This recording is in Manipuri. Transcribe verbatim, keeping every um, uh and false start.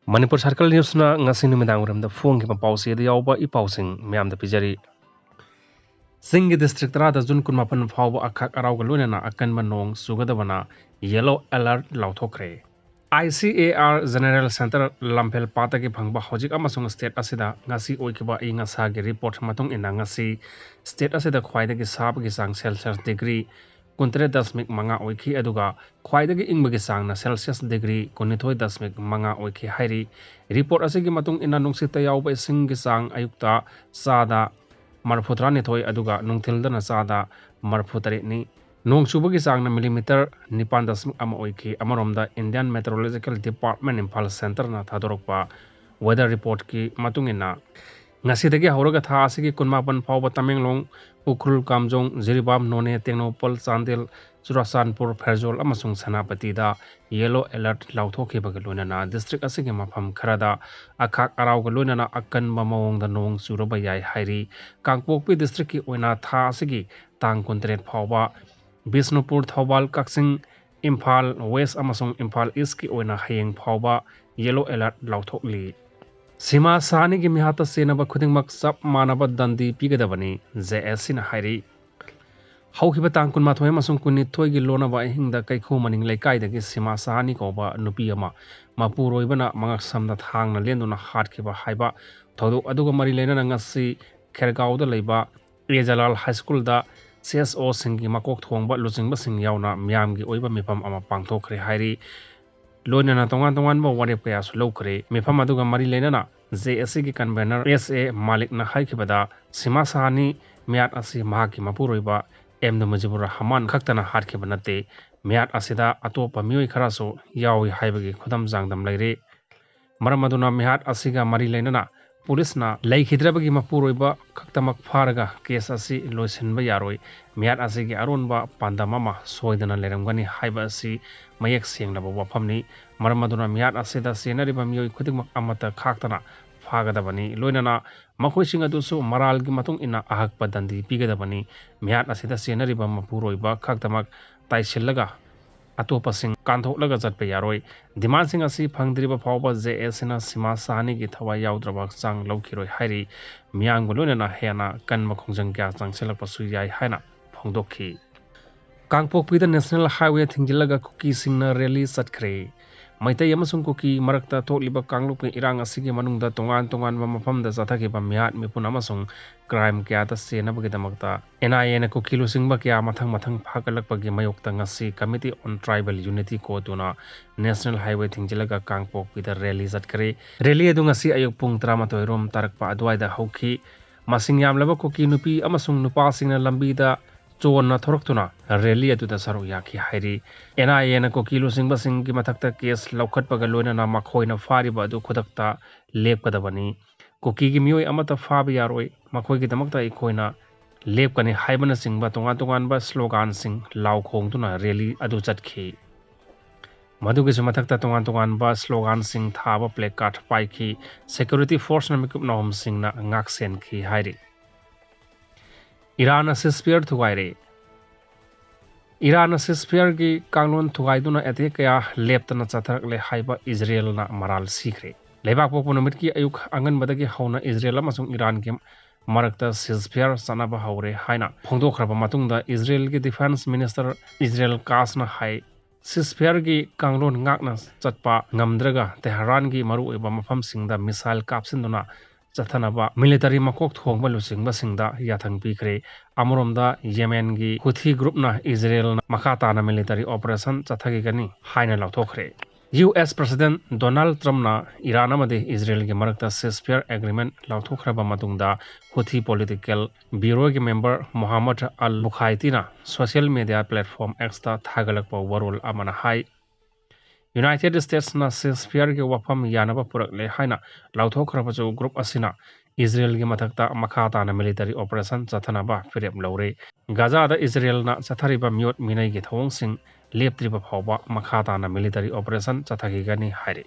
ꯃꯅꯤꯄꯨꯔ ꯁꯔꯀꯜ ꯅ꯭ꯌꯨꯁꯅ ꯉꯁꯤ ꯅꯨꯃꯤꯗꯥꯡ ꯋꯥꯏꯔꯝꯗ ꯐꯣꯡꯈꯤꯕ ꯄꯥꯎꯆꯦꯗ ꯌꯥꯎꯕ ꯏ ꯄꯥꯎꯁꯤꯡ ꯃꯌꯥꯝꯗ ꯄꯤꯖꯔꯤ꯫ ꯆꯤꯡꯒꯤ ꯗꯤꯁꯇ꯭ꯔꯤꯛ ꯇꯔꯥꯗ ꯖꯨꯟ ꯀꯨꯟꯃꯥꯄꯟ ꯐꯥꯎꯕ ꯑꯈꯥꯛ ꯑꯔꯥꯎꯒ ꯂꯣꯏꯅꯅ ꯑꯀꯟꯕ ꯅꯣꯡ ꯆꯨꯒꯗꯕꯅ ꯌꯦꯂꯣ ꯑꯦꯂꯔꯠ ꯂꯥꯎꯊꯣꯛꯈ꯭ꯔꯦ꯫ I C A R general centre Lamphel ꯄꯥꯠꯇꯒꯤ ꯐꯪꯕ ꯍꯧꯖꯤꯛ ꯑꯃꯁꯨꯡ ꯁ꯭ꯇꯦꯠ ꯑꯁꯤꯗ ꯉꯁꯤ ꯑꯣꯏꯈꯤꯕ ꯑꯏꯪ ꯑꯁꯥꯒꯤ ꯔꯤꯄꯣꯔꯠ ꯃꯇꯨꯡ ꯏꯟꯅ ꯉꯁꯤ ꯁ꯭ꯇꯦꯠ ꯑꯁꯤꯗ ꯈ꯭ꯋꯥꯏꯗꯒꯤ ꯁꯥꯕꯒꯤ ꯆꯥꯡ ꯁꯦꯜꯁꯤꯌꯁ ꯗꯤꯒ꯭ꯔꯤ ꯀꯨꯟꯇꯔꯦꯠ ꯗꯁꯃꯤꯛ ꯃꯉꯥ ꯑꯣꯏꯈꯤ, ꯑꯗꯨꯒ ꯈ꯭ꯋꯥꯏꯗꯒꯤ ꯏꯪꯕꯒꯤ ꯆꯥꯡꯅ ꯁꯦꯜꯁꯤꯌꯁ ꯗꯤꯒ꯭ꯔꯤ ꯀꯨꯟꯅꯤꯊꯣꯏ ꯗꯁꯃꯤꯛ ꯃꯉꯥ ꯑꯣꯏꯈꯤ ꯍꯥꯏꯔꯤ꯫ ꯔꯤꯄꯣꯔꯠ ꯑꯁꯤꯒꯤ ꯃꯇꯨꯡ ꯏꯟꯅ ꯅꯨꯡꯁꯤꯠꯇ ꯌꯥꯎꯕ ꯏꯁꯤꯡꯒꯤ ꯆꯥꯡ ꯑꯌꯨꯛꯇ ꯆꯥꯗ ꯃꯔꯤꯐꯨ ꯇꯔꯥꯅꯤꯊꯣꯏ, ꯑꯗꯨꯒ ꯅꯨꯡꯊꯤꯜꯗꯅ ꯆꯥꯗ ꯃꯔꯤꯐꯨ ꯇꯔꯦꯠꯅꯤ꯫ ꯅꯣꯡ ꯆꯨꯕꯒꯤ ꯆꯥꯡꯅ ꯃꯤꯂꯤꯃꯤꯇꯔ ꯅꯤꯄꯥꯟ ꯗꯁꯃꯤꯛ ꯑꯃ ꯑꯣꯏꯈꯤ꯫ ꯑꯃꯔꯣꯝꯗ, ꯏꯟꯗꯤꯌꯟ ꯃꯦꯇ꯭ꯔꯣꯂꯣꯖꯤꯀꯦꯜ ꯗꯤꯄꯥꯔꯠꯃꯦꯟ ꯏꯝꯐꯥꯜ ꯁꯦꯟꯇꯔꯅ ꯊꯥꯗꯣꯔꯛꯄ ꯋꯦꯗꯔ ꯔꯤꯄꯣꯔꯠꯀꯤ ꯃꯇꯨꯡ ꯏꯟꯅ, ꯉꯁꯤꯗꯒꯤ ꯍꯧꯔꯒ ꯊꯥ ꯑꯁꯤꯒꯤ ꯀꯨꯟꯃꯥꯄꯟ ꯐꯥꯎꯕ ꯇꯃꯦꯡꯂꯣꯡ, ꯎꯈ꯭ꯔꯨꯜ, ꯀꯥꯝꯖꯣꯡ, ꯖꯤꯔꯤꯕꯥꯝ, ꯅꯣꯅꯦ, ꯇꯦꯡꯅꯧꯄꯜ, ꯆꯥꯟꯗꯦꯜ, ꯆꯨꯔꯥꯆꯥꯟꯄꯨꯔ, ꯐꯦꯔꯖꯣꯜ ꯑꯃꯁꯨꯡ ꯁꯦꯅꯥꯄꯇꯤꯗ ꯌꯦꯂꯣ ꯑꯦꯂꯔꯠ ꯂꯥꯎꯊꯣꯛꯈꯤꯕꯒ ꯂꯣꯏꯅꯅ ꯗꯤꯁꯇ꯭ꯔꯤꯛ ꯑꯁꯤꯒꯤ ꯃꯐꯝ ꯈꯔꯗ ꯑꯈꯥꯛ ꯑꯔꯥꯎꯒ ꯂꯣꯏꯅꯅ ꯑꯀꯟꯕ ꯃꯑꯣꯡꯗ ꯅꯣꯡ ꯆꯨꯔꯕ ꯌꯥꯏ ꯍꯥꯏꯔꯤ꯫ ꯀꯥꯡꯄꯣꯛꯄꯤ ꯗꯤꯁꯇ꯭ꯔꯤꯛꯀꯤ ꯑꯣꯏꯅ ꯊꯥ ꯑꯁꯤꯒꯤ ꯇꯥꯡ ꯀꯨꯟꯇꯔꯦꯠ ꯐꯥꯎꯕ ꯕꯤꯁꯅꯨꯄꯨꯔ, ꯊꯧꯕꯥꯜ, ꯀꯛꯆꯤꯡ, ꯏꯝꯐꯥꯜ ꯋꯦꯁ ꯑꯃꯁꯨꯡ ꯏꯝꯐꯥꯜ ꯏꯁꯀꯤ ꯑꯣꯏꯅ ꯍꯌꯦꯡ ꯐꯥꯎꯕ ꯌꯦꯂꯣ ꯑꯦꯂꯔꯠ ꯂꯥꯎꯊꯣꯛꯂꯤ꯫ ꯁꯤꯃꯥ ꯁꯥꯍꯥꯅꯤꯒꯤ ꯃꯤꯍꯥꯠꯇ ꯆꯦꯟꯅꯕ ꯈꯨꯗꯤꯡꯃꯛ ꯆꯞ ꯃꯥꯟꯅꯕ ꯗꯟꯗꯤ ꯄꯤꯒꯗꯕꯅꯤ, ꯖꯦ ꯑꯦꯁ ꯁꯤꯅ ꯍꯥꯏꯔꯤ꯫ ꯍꯧꯈꯤꯕ ꯇꯥꯡ ꯀꯨꯟꯃꯥꯊꯣꯏ ꯑꯃꯁꯨꯡ ꯀꯨꯟꯅꯤꯊꯣꯏꯒꯤ ꯂꯣꯟꯅꯕ ꯑꯍꯤꯡꯗ ꯀꯩꯈꯨ ꯃꯅꯤꯡ ꯂꯩꯀꯥꯏꯗꯒꯤ ꯁꯤꯃꯥ ꯁꯥꯍꯥꯅꯤ ꯀꯧꯕ ꯅꯨꯄꯤ ꯑꯃ ꯃꯄꯨꯔꯣꯏꯕꯅ ꯃꯉꯛꯁꯝꯗ ꯊꯥꯡꯅ ꯂꯦꯟꯗꯨꯅ ꯍꯥꯠꯈꯤꯕ ꯍꯥꯏꯕ ꯊꯧꯗꯣꯛ ꯑꯗꯨꯒ ꯃꯔꯤ ꯂꯩꯅꯅ ꯉꯁꯤ ꯈꯦꯔꯒꯥꯎꯗ ꯂꯩꯕ ꯑꯦ ꯖꯂꯥꯜ ꯍꯥꯏ ꯁ꯭ꯀꯨꯜꯗ ꯁꯤ ꯑꯦꯁ ꯑꯣꯁꯤꯡꯒꯤ ꯃꯀꯣꯛ ꯊꯣꯡꯕ ꯂꯨꯆꯤꯡꯕꯁꯤꯡ ꯌꯥꯎꯅ ꯃꯤꯌꯥꯝꯒꯤ ꯑꯣꯏꯕ ꯃꯤꯐꯝ ꯑꯃ ꯄꯥꯡꯊꯣꯛꯈ꯭ꯔꯦ ꯍꯥꯏꯔꯤ꯫ ꯂꯣꯏꯅꯅ ꯇꯣꯉꯥꯟ ꯇꯣꯉꯥꯟꯕ ꯋꯥꯔꯦꯞ ꯀꯌꯥꯁꯨ ꯂꯧꯈ꯭ꯔꯦ꯫ ꯃꯤꯐꯝ ꯑꯗꯨꯒ ꯃꯔꯤ ꯂꯩꯅꯅ ꯖꯦ ꯑꯦꯁ ꯁꯤꯒꯤ ꯀꯟꯚꯦꯅꯔ ꯑꯦꯁ ꯑꯦ ꯃꯥꯂꯤꯛꯅ ꯍꯥꯏꯈꯤꯕꯗ, ꯁꯤꯃꯥ ꯁꯥꯍꯥꯅꯤ ꯃꯤꯍꯥꯠ ꯑꯁꯤ ꯃꯍꯥꯛꯀꯤ ꯃꯄꯨꯔꯣꯏꯕ ꯑꯦꯝ ꯗꯨ ꯃꯨꯖꯤꯕꯨꯔ ꯔꯍꯃꯥꯟ ꯈꯛꯇꯅ ꯍꯥꯠꯈꯤꯕ ꯅꯠꯇꯦ, ꯃꯤꯍꯥꯠ ꯑꯁꯤꯗ ꯑꯇꯣꯞꯄ ꯃꯤꯑꯣꯏ ꯈꯔꯁꯨ ꯌꯥꯎꯏ ꯍꯥꯏꯕꯒꯤ ꯈꯨꯗꯝ ꯆꯥꯡꯗꯝ ꯂꯩꯔꯤ꯫ ꯃꯔꯝ ꯑꯗꯨꯅ ꯃꯤꯍꯥꯠ ꯑꯁꯤꯒ ꯃꯔꯤ ꯂꯩꯅꯅ ꯄꯨꯂꯤꯁꯅ ꯂꯩꯈꯤꯗ꯭ꯔꯕꯒꯤ ꯃꯄꯨꯔꯣꯏꯕ ꯈꯛꯇꯃꯛ ꯐꯥꯔꯒ ꯀꯦꯁ ꯑꯁꯤ ꯂꯣꯏꯁꯤꯟꯕ ꯌꯥꯔꯣꯏ꯫ ꯃꯤꯍꯥꯠ ꯑꯁꯤꯒꯤ ꯑꯔꯣꯟꯕ ꯄꯥꯟꯗꯝ ꯑꯃ ꯁꯣꯏꯗꯅ ꯂꯩꯔꯝꯒꯅꯤ ꯍꯥꯏꯕ ꯑꯁꯤ ꯃꯌꯦꯛ ꯁꯦꯡꯂꯕ ꯋꯥꯐꯝꯅꯤ꯫ ꯃꯔꯝ ꯑꯗꯨꯅ ꯃꯤꯍꯥꯠ ꯑꯁꯤꯗ ꯆꯦꯟꯅꯔꯤꯕ ꯃꯤꯑꯣꯏ ꯈꯨꯗꯤꯡꯃꯛ ꯑꯃꯠꯇ ꯈꯥꯛꯇꯅ ꯐꯥꯒꯗꯕꯅꯤ꯫ ꯂꯣꯏꯅꯅ ꯃꯈꯣꯏꯁꯤꯡ ꯑꯗꯨꯁꯨ ꯃꯔꯥꯜꯒꯤ ꯃꯇꯨꯡ ꯏꯟꯅ ꯑꯍꯛꯄ ꯗꯟꯗꯤ ꯄꯤꯒꯗꯕꯅꯤ꯫ ꯃꯤꯍꯥꯠ ꯑꯁꯤꯗ ꯆꯦꯟꯅꯔꯤꯕ ꯃꯄꯨꯔꯣꯏꯕ ꯈꯛꯇꯃꯛ ꯇꯥꯏꯁꯤꯜꯂꯒ ꯑꯇꯣꯞꯄꯁꯤꯡ ꯀꯥꯟꯊꯣꯛꯂꯒ ꯆꯠꯄ ꯌꯥꯔꯣꯏ꯫ ꯗꯤꯃꯥꯟꯁꯤꯡ ꯑꯁꯤ ꯐꯪꯗ꯭ꯔꯤꯕ ꯐꯥꯎꯕ ꯖꯦ ꯑꯦꯁ ꯁꯤꯅ ꯁꯤꯃꯥ ꯁꯥꯍꯅꯤꯒꯤ ꯊꯋꯥꯏ ꯌꯥꯎꯗ꯭ꯔꯕ ꯍꯛꯆꯥꯡ ꯂꯧꯈꯤꯔꯣꯏ ꯍꯥꯏꯔꯤ꯫ ꯃꯤꯌꯥꯝꯒ ꯂꯣꯏꯅꯅ ꯍꯦꯟꯅ ꯀꯟꯕ ꯈꯣꯡꯖꯪ ꯀꯌꯥ ꯆꯪꯁꯤꯜꯂꯛꯄꯁꯨ ꯌꯥꯏ ꯍꯥꯏꯅ ꯐꯣꯡꯗꯣꯛꯈꯤ꯫ ꯀꯥꯡꯄꯣꯛꯄꯤꯗ ꯅꯦꯁꯅꯦꯜ ꯍꯥꯏꯋꯦ ꯊꯤꯡꯖꯤꯜꯂꯒ ꯀꯨꯀꯤꯁꯤꯡꯅ ꯔꯦꯂꯤ ꯆꯠꯈ꯭ꯔꯦ꯫ ꯃꯩꯇꯩ ꯑꯃꯁꯨꯡ ꯀꯨꯀꯤ ꯃꯔꯛꯇ ꯊꯣꯛꯂꯤꯕ ꯀꯥꯡꯂꯨꯞꯀꯤ ꯏꯔꯥꯡ ꯑꯁꯤꯒꯤ ꯃꯅꯨꯡꯗ ꯇꯣꯉꯥꯟ ꯇꯣꯉꯥꯟꯕ ꯃꯐꯝꯗ ꯆꯠꯊꯈꯤꯕ ꯃꯤꯍꯥꯠ ꯃꯤꯄꯨꯟ ꯑꯃꯁꯨꯡ ꯀ꯭ꯔꯥꯏꯝ ꯀꯌꯥꯗ ꯆꯦꯟꯅꯕꯒꯤꯗꯃꯛꯇ ꯑꯦꯟ ꯑꯥꯏ ꯑꯦꯅ ꯀꯨꯀꯤ ꯂꯨꯆꯤꯡꯕ ꯀꯌꯥ ꯃꯊꯪ ꯃꯊꯪ ꯐꯥꯒꯠꯂꯛꯄꯒꯤ ꯃꯥꯌꯣꯛꯇ ꯉꯁꯤ Committee on Tribal Unity ꯀꯣꯇꯨꯅ ꯅꯦꯁꯅꯦꯜ ꯍꯥꯏꯋꯦ ꯊꯤꯡꯖꯤꯜꯂꯒ ꯀꯥꯡꯄꯣꯛꯄꯤꯗ ꯔꯦꯂꯤ ꯆꯠꯈ꯭ꯔꯦ꯫ ꯔꯦꯂꯤ ꯑꯗꯨ ꯉꯁꯤ ꯑꯌꯨꯛ ꯄꯨꯡ ꯇꯔꯥꯃꯥꯊꯣꯏ ꯔꯣꯝ ꯇꯥꯔꯛꯄ ꯑꯗꯨꯋꯥꯏꯗ ꯍꯧꯈꯤ꯫ ꯃꯁꯤꯡ ꯌꯥꯝꯂꯕ ꯀꯨꯀꯤ ꯅꯨꯄꯤ ꯑꯃꯁꯨꯡ ꯅꯨꯄꯥꯁꯤꯡꯅ ꯂꯝꯕꯤꯗ ꯆꯣꯟꯅ ꯊꯣꯔꯛꯇꯨꯅ ꯔꯦꯂꯤ ꯑꯗꯨꯗ ꯁꯔꯨꯛ ꯌꯥꯈꯤ ꯍꯥꯏꯔꯤ꯫ ꯑꯦꯟ ꯑꯥꯏ ꯑꯦꯅ ꯀꯨꯀꯤ ꯂꯨꯆꯤꯡꯕꯁꯤꯡꯒꯤ ꯃꯊꯛꯇ ꯀꯦꯁ ꯂꯧꯈꯠꯄꯒ ꯂꯣꯏꯅꯅ ꯃꯈꯣꯏꯅ ꯐꯥꯔꯤꯕ ꯑꯗꯨ ꯈꯨꯗꯛꯇ ꯂꯦꯞꯀꯗꯕꯅꯤ꯫ ꯀꯨꯀꯤꯒꯤ ꯃꯤꯑꯣꯏ ꯑꯃꯠꯇ ꯐꯥꯕ ꯌꯥꯔꯣꯏ, ꯃꯈꯣꯏꯒꯤꯗꯃꯛꯇ ꯑꯩꯈꯣꯏꯅ ꯂꯦꯞꯀꯅꯤ ꯍꯥꯏꯕꯅꯆꯤꯡꯕ ꯇꯣꯉꯥꯟ ꯇꯣꯉꯥꯟꯕ ꯁ꯭ꯂꯣꯒꯥꯟꯁꯤꯡ ꯂꯥꯎ ꯈꯣꯡꯗꯨꯅ ꯔꯦꯂꯤ ꯑꯗꯨ ꯆꯠꯈꯤ꯫ ꯃꯗꯨꯒꯤꯁꯨ ꯃꯊꯛꯇ ꯇꯣꯉꯥꯟ ꯇꯣꯉꯥꯟꯕ ꯁ꯭ꯂꯣꯒꯥꯟꯁꯤꯡ ꯊꯥꯕ ꯄ꯭ꯂꯦ ꯀꯥꯔꯗ ꯄꯥꯏꯈꯤ꯫ ꯁꯦꯀ꯭ꯌꯨꯔꯤꯇꯤ ꯐꯣꯔꯁꯅ ꯃꯤꯀꯨꯞ ꯅꯥꯍꯨꯝꯁꯤꯡꯅ ꯉꯥꯛ ꯁꯦꯟꯈꯤ ꯍꯥꯏꯔꯤ꯫ ꯏꯔꯥꯟꯅ ꯁꯤꯁꯐꯤꯌꯔ ꯊꯨꯒꯥꯏꯔꯦ꯫ ꯏꯔꯥꯟꯅ ꯁꯤꯁꯐꯤꯌꯔꯒꯤ ꯀꯥꯡꯂꯣꯟ ꯊꯨꯒꯥꯏꯗꯨꯅ ꯑꯦꯇꯦꯛ ꯀꯌꯥ ꯂꯦꯞꯇꯅ ꯆꯠꯊꯔꯛꯂꯦ ꯍꯥꯏꯕ ꯏꯖꯔꯦꯜꯅ ꯃꯔꯥꯜ ꯁꯤꯈ꯭ꯔꯦ꯫ ꯂꯩꯕꯥꯛ ꯄꯣꯛꯄ ꯅꯨꯃꯤꯠꯀꯤ ꯑꯌꯨꯛ ꯑꯉꯟꯕꯗꯒꯤ ꯍꯧꯅ ꯏꯖꯔꯦꯜ ꯑꯃꯁꯨꯡ ꯏꯔꯥꯟꯒꯤ ꯃꯔꯛꯇ ꯁꯤꯁꯐꯤꯌꯔ ꯆꯠꯅꯕ ꯍꯧꯔꯦ ꯍꯥꯏꯅ ꯐꯣꯡꯗꯣꯛꯈ꯭ꯔꯕ ꯃꯇꯨꯡꯗ ꯏꯖꯔꯦꯜꯒꯤ ꯗꯤꯐꯦꯟꯁ ꯃꯤꯅꯤꯁꯇꯔ ꯏꯖꯔꯦꯜ ꯀꯥꯁꯅ ꯍꯥꯏ, ꯁꯤꯁꯐꯤꯌꯔꯒꯤ ꯀꯥꯡꯂꯣꯟ ꯉꯥꯛꯅ ꯆꯠꯄ ꯉꯝꯗ꯭ꯔꯒ ꯇꯦꯍꯔꯥꯟꯒꯤ ꯃꯔꯨꯑꯣꯏꯕ ꯃꯐꯝꯁꯤꯡꯗ ꯃꯤꯁꯥꯏꯜ ꯀꯥꯞꯁꯤꯟꯗꯨꯅ ꯆꯠꯊꯅꯕ ꯃꯤꯂꯤꯇꯔꯤ ꯃꯀꯣꯛ ꯊꯣꯡꯕ ꯂꯨꯆꯤꯡꯕꯁꯤꯡꯗ ꯌꯥꯊꯪ ꯄꯤꯈ꯭ꯔꯦ꯫ ꯑꯃꯔꯣꯝꯗ ꯌꯦꯃꯦꯟꯒꯤ ꯍꯨꯊꯤ ꯒ꯭ꯔꯨꯞꯅ ꯏꯖꯔꯦꯜꯅ ꯃꯈꯥ ꯇꯥꯅ ꯃꯤꯂꯤꯇꯔꯤ ꯑꯣꯄꯔꯦꯁꯟ ꯆꯠꯊꯈꯤꯒꯅꯤ ꯍꯥꯏꯅ ꯂꯥꯎꯊꯣꯛꯈ꯭ꯔꯦ꯫ ꯌꯨ ꯑꯦꯁ ꯄ꯭ꯔꯁꯤꯗꯦꯟꯠ ꯗꯣꯅꯥꯜꯗ ꯇ꯭ꯔꯝꯞꯅ ꯏꯔꯥꯟ ꯑꯃꯗꯤ ꯏꯖꯔꯦꯜꯒꯤ ꯃꯔꯛꯇ ꯁꯤꯁꯐꯤꯌꯔ ꯑꯦꯒ꯭ꯔꯤꯃꯦꯟꯠ ꯂꯥꯎꯊꯣꯛꯈ꯭ꯔꯕ ꯃꯇꯨꯡꯗ ꯍꯨꯊꯤ ꯄꯣꯂꯤꯇꯤꯀꯦꯜ ꯕ꯭ꯌꯨꯔꯣꯒꯤ ꯃꯦꯝꯕꯔ ꯃꯣꯍꯥꯃꯗ ꯑꯜ ꯕꯨꯈꯥꯏꯇꯤꯅ ꯁꯣꯁꯤꯌꯦꯜ ꯃꯤꯗꯤꯌꯥ ꯄ꯭ꯂꯦꯠꯐꯣꯔꯝ ꯑꯦꯛꯁꯇ ꯊꯥꯒꯠꯂꯛꯄ ꯋꯥꯔꯣꯜ ꯑꯃꯅ ꯍꯥꯏ, ꯌꯨꯅꯥꯏꯇꯦꯗ ꯁ꯭ꯇꯦꯠꯁꯅ ꯁꯤꯁꯐꯤꯌꯔꯒꯤ ꯋꯥꯐꯝ ꯌꯥꯅꯕ ꯄꯨꯔꯛꯂꯦ ꯍꯥꯏꯅ ꯂꯥꯎꯊꯣꯛꯈ꯭ꯔꯕꯁꯨ ꯒ꯭ꯔꯨꯞ ꯑꯁꯤꯅ ꯏꯖꯔꯦꯜꯒꯤ ꯃꯊꯛꯇ ꯃꯈꯥ ꯇꯥꯅ ꯃꯤꯂꯤꯇꯔꯤ ꯑꯣꯄꯔꯦꯁꯟ ꯆꯠꯊꯅꯕ ꯐꯤꯔꯦꯞ ꯂꯧꯔꯦ꯫ ꯒꯥꯖꯥꯗ ꯏꯖꯔꯦꯜꯅ ꯆꯠꯊꯔꯤꯕ ꯃꯤꯑꯣꯠ ꯃꯤꯅꯩꯒꯤ ꯊꯧꯑꯣꯡꯁꯤꯡ ꯂꯦꯞꯇ꯭ꯔꯤꯕ ꯐꯥꯎꯕ ꯃꯈꯥ ꯇꯥꯅ ꯃꯤꯂꯤꯇꯔꯤ ꯑꯣꯄꯔꯦꯁꯟ ꯆꯠꯊꯈꯤꯒꯅꯤ ꯍꯥꯏꯔꯤ꯫